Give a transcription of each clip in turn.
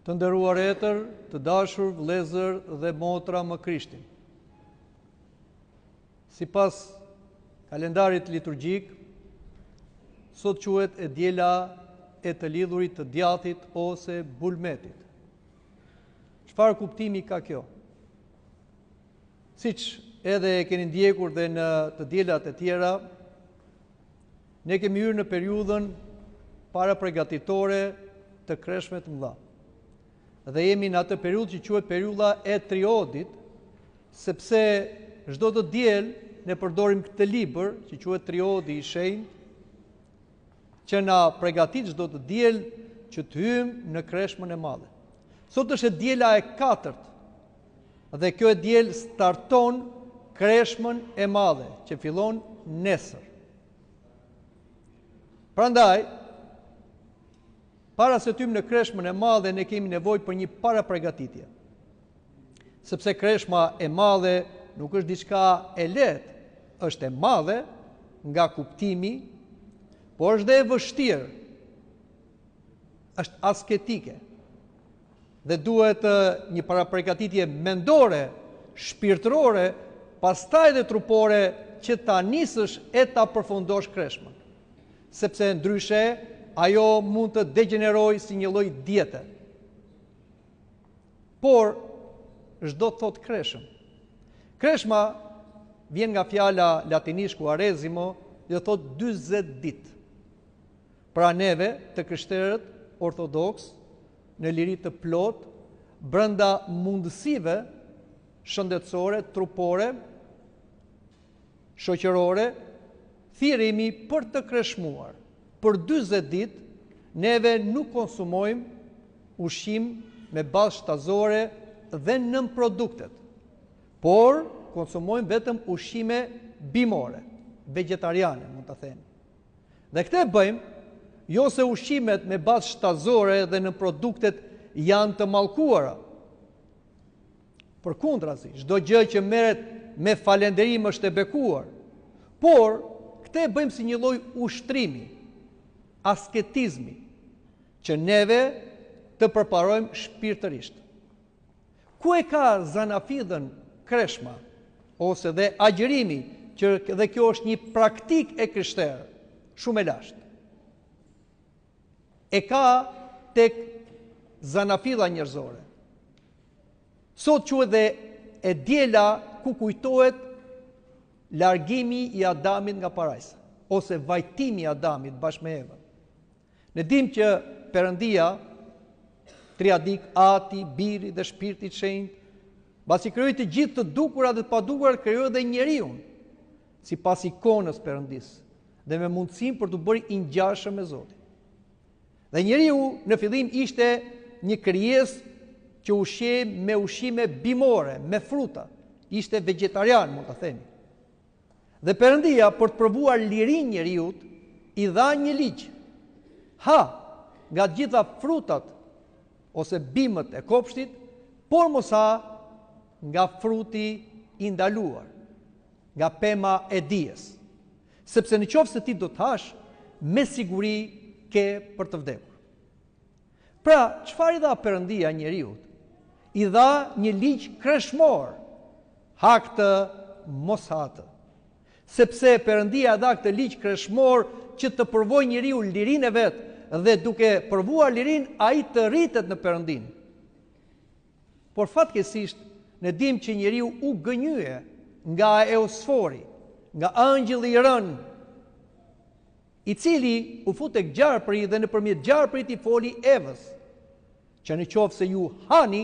Të nderuar etër, të dashur vëllezër dhe motra më Krishtin. Sipas kalendarit liturgjik, sot quhet e diela e të lidhurit të djathit ose bulmetit. Çfarë kuptimi ka kjo? Siç edhe e keni ndjekur dhe në të dielat e tjera, ne kemi hyrë në periudhën parapregatitore të kreshmeve të mëdha. Dhe jemi në atë periudhë që quhet periudha e triodit, sepse çdo të diel ne përdorim këtë libër që quhet Triodi i Shenjtë, që na pregatit çdo të diel që të hyjmë në kreshmën e madhe. Sot është e diela e katërt Dhe kjo e diel starton kreshmën e madhe, që fillon nesër. Prandaj, para se të hyjmë në kreshmën e madhe, ne kemi nevojë për një parapregatitje. Sepse kreshma e madhe nuk është diçka e lehtë, është e madhe nga kuptimi, por është dhe e vështirë. Është asketike. Dhe duhet një parapregatitje mendore, shpirtërore, pastaj dhe trupore që ta nisësh e ta përfundosh kreshmën. Sepse ndryshe ajo mund të degjenerojë si një lloj diete. Por ç'do të thotë kreshëm. Kreshma vjen nga fjala latinisht quaresimo dhe thotë 40 ditë. Pra neve, të krishterët ortodoksë, në liri të plotë, brenda mundësive shëndetësore, trupore, shoqërore, thirremi për të kreshmuar. Për 40 ditë, neve nuk konsumojmë ushqim me bazë shtazore dhe nënproduktet, por konsumojmë vetëm ushqime bimore, vegetariane, mund ta themi. Dhe këtë e bëjmë, jo se ushqimet me bazë shtazore dhe nënproduktet janë të mallkuara. Përkundrazi, çdo gjë që merret me falënderim është e bekuar. Por, këtë e bëjmë si një lloj ushtrimi, asketizmi, që neve të përparojmë shpirtërisht. Ku e ka zanafillën kreshma ose dhe agjërimi, që dhe kjo është një praktikë e krishterë, shumë e lashtë. E ka tek zanafilla njerëzore. Sot quhet dhe e diela ku kujtohet largimi i Adamit nga parajsa, ose vajtimi i Adamit bashkë me Evën. Ne dimë që Perëndia, triadik, Ati, Biri dhe Shpirti i Shenjtë, mbasi krijoi të gjithë të dukurat dhe të padukurat, krijoi edhe njeriun sipas ikonës Perëndisë dhe me mundësinë për t'u bërë i ngjashëm me Zotin. Dhe njeriu në fillim ishte një krijesë që ushqehej me ushqime bimore, me fruta, ishte vegetarian, mund ta themi. Dhe Perëndia për të provuar lirinë njeriut i dha një ligj. Ha nga të gjitha frutat ose bimët e kopshtit, por mos ha nga fruti i ndaluar, nga pema e dijes. Sepse në qoftë se ti do të hash, me siguri ke për të vdekur. Pra, çfarë i dha Perëndia njeriut? I dha një ligj kreshmor. Ha këtë, mos ha atë. Sepse Perëndia e dha këtë ligj kreshmor që të provojë njeriu lirinë e vet dhe duke provuar lirinë ai të rritet në Perëndinë. Por fatkeqësisht ne dimë që njeriu u gënjye nga Eosfori, nga angjëlli i rënë, i cili u fut tek gjarpri dhe nëpërmjet gjarprit i foli Evës, që në qoftë se ju hani,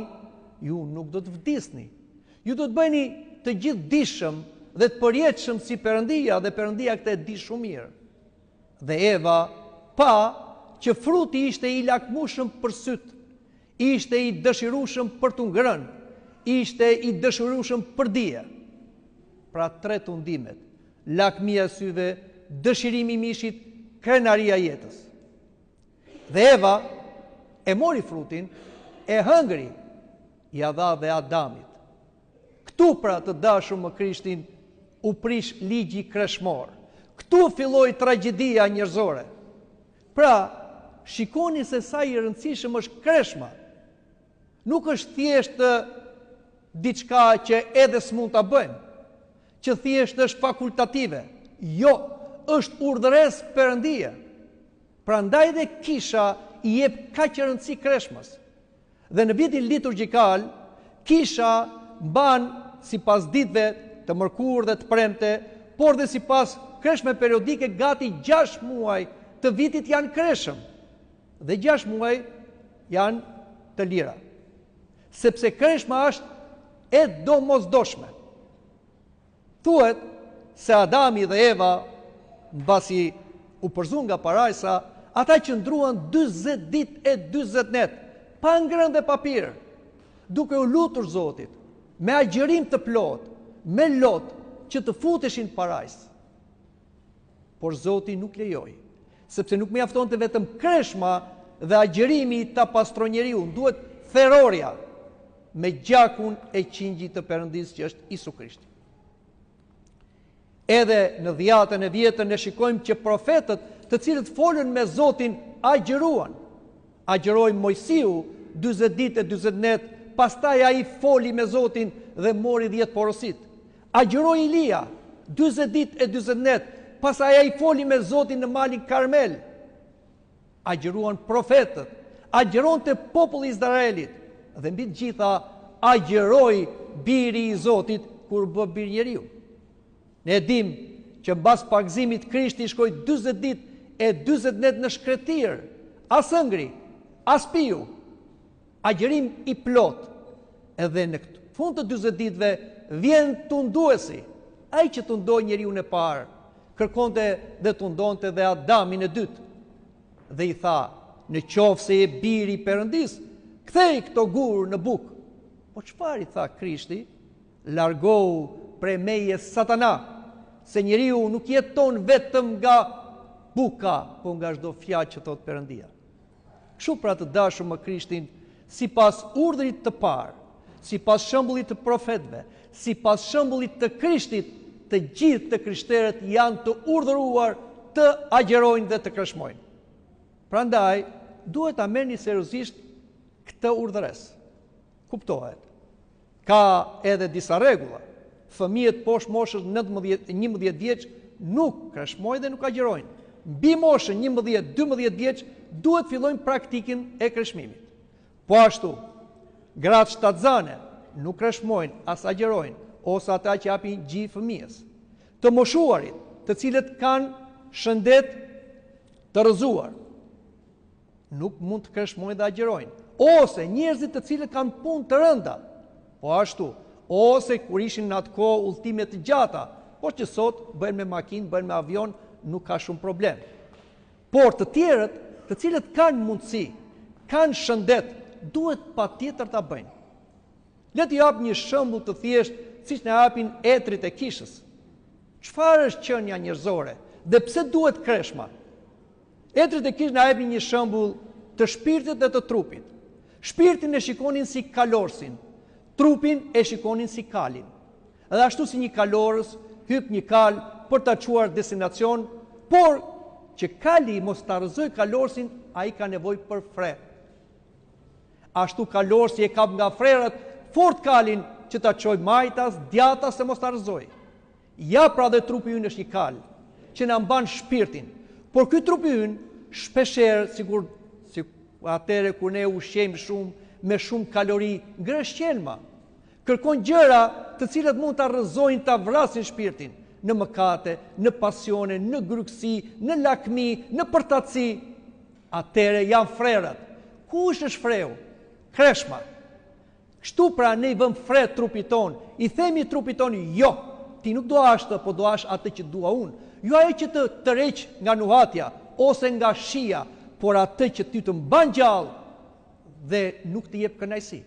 ju nuk do të vdisni. Ju do të bëheni të gjithëdijshëm dhe të përjetshëm si Perëndia dhe Perëndia këtë e di shumë mirë. Dhe Eva pa që fruti ishte i lakmueshëm për sytë, ishte i dëshirueshëm për t'u ngrënë, ishte i dëshirueshëm për dije. Pra tre tundimet, lakmia e syve, dëshirimi i mishit, krenaria e jetës. Dhe Eva e mori frutin, e hëngri, ia dha dhe Adamit. Këtu pra të dashur më Krishtin u prish ligji kreshmor. Këtu filloi tragjedia njerëzore. Pra, shikoni se sa i rëndësishëm është kreshma. Nuk është thjesht diçka që edhe s'mund ta bëjmë, që thjesht është fakultative. Jo, është urdhëresë Perëndie. Prandaj dhe kisha i jep kaq rëndësi kreshmës. Dhe në vitin liturgjikal, kisha mban sipas ditëve të mërkurë dhe të premte, por dhe sipas kreshme periodike gati 6 muaj të vitit janë kreshëm dhe 6 muaj janë të lira. Sepse kreshma është e domosdoshme. Thuhet se Adami dhe Eva, mbasi u përzunë nga parajsa, ata qëndruan 40 ditë e 40 net, pa ngrënë dhe pa pirë, duke u lutur Zotit, me agjërim të plotë, me lot, që të futeshin në parajsë. Por Zoti nuk lejoi, sepse nuk mjaftonte vetëm kreshma dhe agjërimi ta pastrojë njeriun, duhet therorja me gjakun e qingjit të Perëndisë që është Isu Krishti. Edhe në dhjatën e vjetër ne shikojmë që profetët të cilët folën me Zotin agjëruan. Agjëroi Moisiu 40 ditë e 40 net, pastaj ai foli me Zotin dhe mori 10 porositë. Agjëroi Ilia 40 ditë e 40 net, pastaj ai foli me Zotin në malin Karmel. Agjëruan profetët, agjëronte populli i Izraelit dhe mbi të gjitha agjëroi biri i Zotit kur u bë bir njeriu. Ne e dimë që mbas pagëzimit Krishti shkoi 40 ditë e 40 net në shkretëtirë, as hëngri, as piu. Agjërim i plotë. Edhe në fund të 40 ditëve vjen tunduesi, ai që tundoi njeriun e parë, kërkonte dhe tundonte dhe Adamin e dytë. Dhe i tha, në qoftë se je biri i Perëndisë, kthej këto gurë në bukë. Po çfarë i tha Krishti? Largohu prej meje Satana, se njeriu nuk jeton vetëm nga buka, po nga çdo fjalë që thotë Perëndia. Kështu pra të dashur më Krishtin, sipas urdhrit të parë, sipas shembullit të profetëve, sipas shembullit të Krishtit, të gjithë të krishterët janë të urdhëruar të agjërojnë dhe të kreshmojnë. Prandaj, duhet ta merrni seriozisht këtë urdhëresë. Kuptohet. Ka edhe disa rregulla. Fëmijët poshtë moshës 19, 11 vjeç nuk kreshmojnë dhe nuk agjërojnë. Mbi moshën 11, 12 vjeç duhet fillojnë praktikën e kreshmimit. Po ashtu, gratë shtatzane nuk kreshmojnë as agjërojnë, ose ata që japin gji fëmijës. Të moshuarit, të cilët kanë shëndet të rrëzuar, nuk mund të kreshmojnë dhe agjërojnë. Ose njerëzit të cilët kanë punë të rënda, po ashtu, ose kur ishin në atë kohë udhëtime të gjata, por që sot bëhen me makinë, bëhen me avion, nuk ka shumë problem. Por të tjerët, të cilët kanë mundësi, kanë shëndet, duhet patjetër ta bëjnë. Le të jap një shembull të thjeshtë, siç na japin etrit e kishës. Çfarë është qenia njerëzore dhe pse duhet kreshma? Etrit e kishës na japin një shembull të shpirtit dhe të trupit. Shpirtin e shikonin si kalorësin, trupin e shikonin si kalin. Dhe ashtu si një kalorës hyp një kalë për ta çuar destinacion, por që kali mos ta rrëzojë kalorësin, ai ka nevojë për fre. Ashtu kalorësi e kap nga frerët fort kalin që ta çojë majtas, djathtas e mos ta rrëzojë. Ja pra dhe trupi ynë është një kalë, që na mban shpirtin. Por ky trupi ynë, shpeshherë, sikur si atëherë kur ne ushqejmë shumë, me shumë kalori, ngre shqelma. Kërkon gjëra të cilat mund ta rrëzojnë, ta vrasin shpirtin, në mëkate, në pasione, në grykësi, në lakmi, në përtaci. Atëherë janë frerët. Kush është freu? Kreshma. Kështu pra ne i vëmë fre trupit tonë, i themi trupit tonë jo, ti nuk do hash këtë, po do hash atë që dua unë. Jo ajo që të tërheq nga nuhatja ose nga shija, por atë që ty të mban gjallë dhe nuk të jep kënaqësi.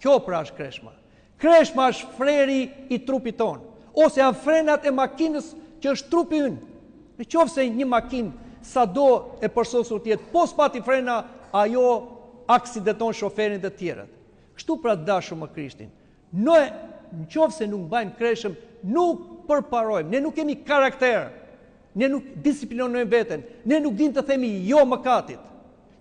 Kjo pra është kreshma. Kreshma është freri i trupit tonë, ose janë frenat e makinës që është trupi ynë. Në qoftë se një makinë sado e përsosur të jetë, po s'pati frena, ajo aksidenton shoferin dhe të tjerët. Kështu pra të dashur më Krishtin, ne në qoftë se nuk mbajmë kreshëm, nuk përparojmë, ne nuk kemi karakter, ne nuk disiplinojmë veten, ne nuk dimë të themi jo mëkatit.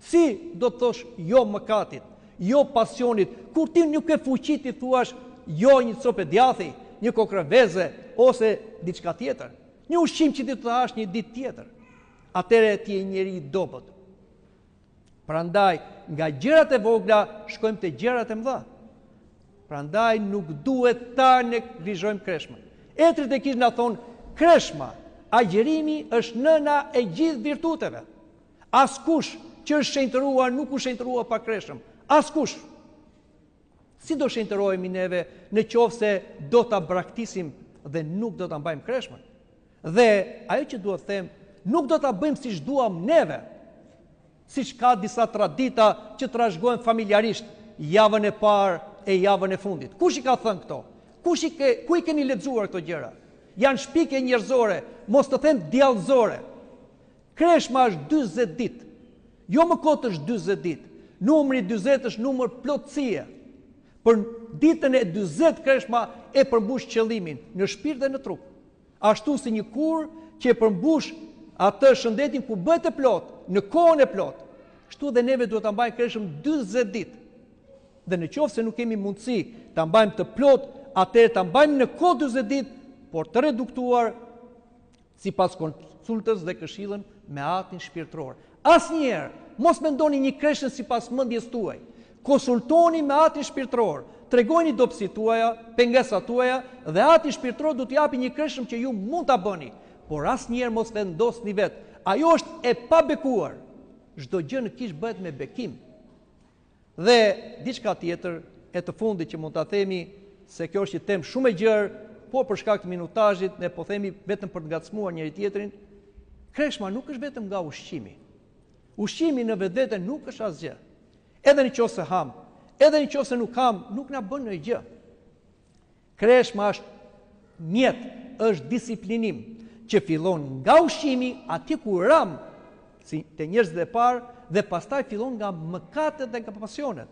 Si do të thosh jo mëkatit? jo pasionit, kur ti nuk ke fuqi t'i thuash jo një cope djathi, një kokrre veze ose diçka tjetër. Një ushqim që ti do ta hash një ditë tjetër. Atëherë ti je njeri i dobët. Prandaj, nga gjërat e vogla shkojmë te gjërat e mëdha. Prandaj nuk duhet ta neglizhojmë kreshmën. Etërit e kishës na thonë, kreshma, agjërimi është nëna e gjithë virtuteve. Askush që është shenjtëruar nuk u shenjtërua pa kreshëm. Askush. Si do shenjtërohemi neve në qoftë se do ta braktisim dhe nuk do ta mbajmë kreshmën? Dhe ajo që dua të them, nuk do ta bëjmë siç duam neve. Siç ka disa tradita që trashëgohen familjarisht javën e parë e javën e fundit. Kush i ka thënë këto? Kush i ke, ku i keni lexuar këto gjëra? Janë shpikje njerëzore, mos të them djallëzore. Kreshma është 40 ditë. Jo më kot është 40 ditë. Numri 40 është numër plotësie. Për ditën e 40 kreshma e përmbush qëllimin në shpirt dhe në trup. Ashtu si një kurë që e përmbush atë shëndetin kur bëhet e plotë, në kohën e plotë. Kështu dhe neve duhet ta mbajmë kreshëm 40 ditë. Dhe në qoftë se nuk kemi mundësi ta mbajmë të plotë, atëherë ta mbajmë në kohë 40 ditë, por të reduktuar sipas konsultës dhe këshillën me atin shpirtëror. Asnjëherë, mos mendoni një kreshëm sipas mendjes tuaj. Konsultoni me atin shpirtëror, tregojini dobësitë tuaja, pengesat tuaja dhe ati shpirtëror do t'ju japi një kreshëm që ju mund ta bëni, por asnjëherë mos vendosni vetë. Ajo është e pabekuar. Çdo gjë në kishë bëhet me bekim. Dhe diçka tjetër e të fundit që mund ta themi se kjo është një temë shumë e gjerë, por për shkak të minutazhit ne po themi vetëm për të ngacmuar njëri-tjetrin, kreshma nuk është vetëm nga ushqimi. Ushqimi në vetvete nuk është asgjë. Edhe në qoftë se hamë, edhe në qoftë se nuk hamë, nuk na bën ndonjë gjë. Kreshma është mjet, është disiplinim që fillon nga ushqimi atje ku ramë si te njerëzit e parë dhe pastaj fillon nga mëkatet dhe nga pasionet.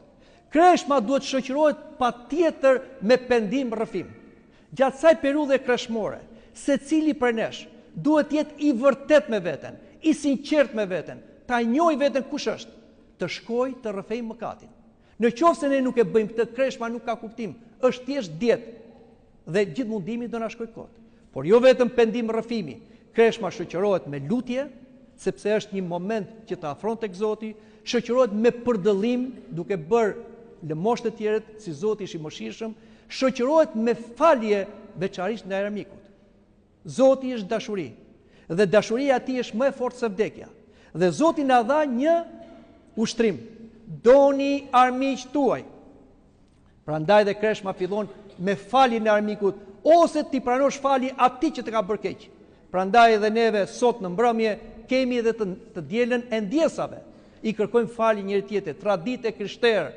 Kreshma duhet të shoqërohet patjetër me pendim rrëfim. Gjatë kësaj periudhe kreshmore, secili prej nesh duhet të jetë i vërtetë me veten, i sinqertë me veten, ta njohë veten kush është, të shkojë të rrëfejë mëkatin. Në qoftë se ne nuk e bëjmë këtë, kreshma nuk ka kuptim, është thjesht dietë dhe gjithë mundimi do na shkojë kot. Por jo vetëm pendim rrëfimi, kreshma shoqërohet me lutje, sepse është një moment që të afron tek Zoti, shoqërohet me përdëllim, duke bërë lëmoshë të tjerët, si Zoti është i mëshirshëm, shoqërohet me falje veçanërisht ndaj armikut. Zoti është dashuri dhe dashuria e tij është më e fortë se vdekja. Dhe Zoti na dha një ushtrim. Doni armiqtë tuaj. Prandaj dhe kreshma fillon me faljen e armikut ose t'i pranosh falje atij që të ka bërë keq. Prandaj edhe neve sot në mbrëmje kemi edhe të, të dielën e ndjesave. I kërkojmë falje njëri tjetrit, traditë e krishterë.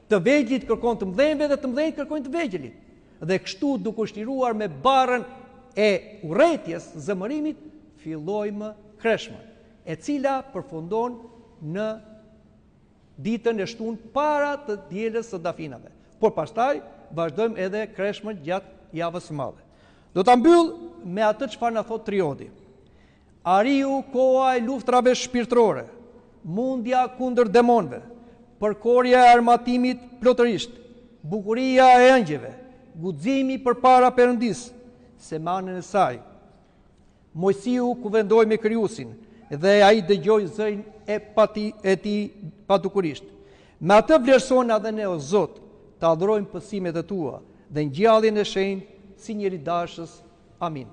Të vegjlit kërkojnë të mëdhenjve dhe të mëdhenjtë kërkojnë të vegjëlit. Dhe kështu duke u shliruar me barrën e urrejtjes, zemërimit, fillojmë kreshmën, e cila përfundon në ditën e shtunë para të dielës së dafinave. Por pastaj vazhdojmë edhe kreshmën gjatë javës së madhe. Do ta mbyll me atë çfarë na thotë Triodi. Arriu koha e luftrave shpirtërore, mundja kundër demonëve, përkorja e armatimit plotërisht, bukuria e engjëjve, guximi përpara Perëndisë, se me anën e saj Moisiu kuvendoi me Krijuesin dhe ai dëgjoi zërin e pati e tij padukurisht. Me atë vlerësona edhe ne o Zot, të adhurojmë pësimet e tua dhe ngjalljen e shenjtë si njeridashës. Amin.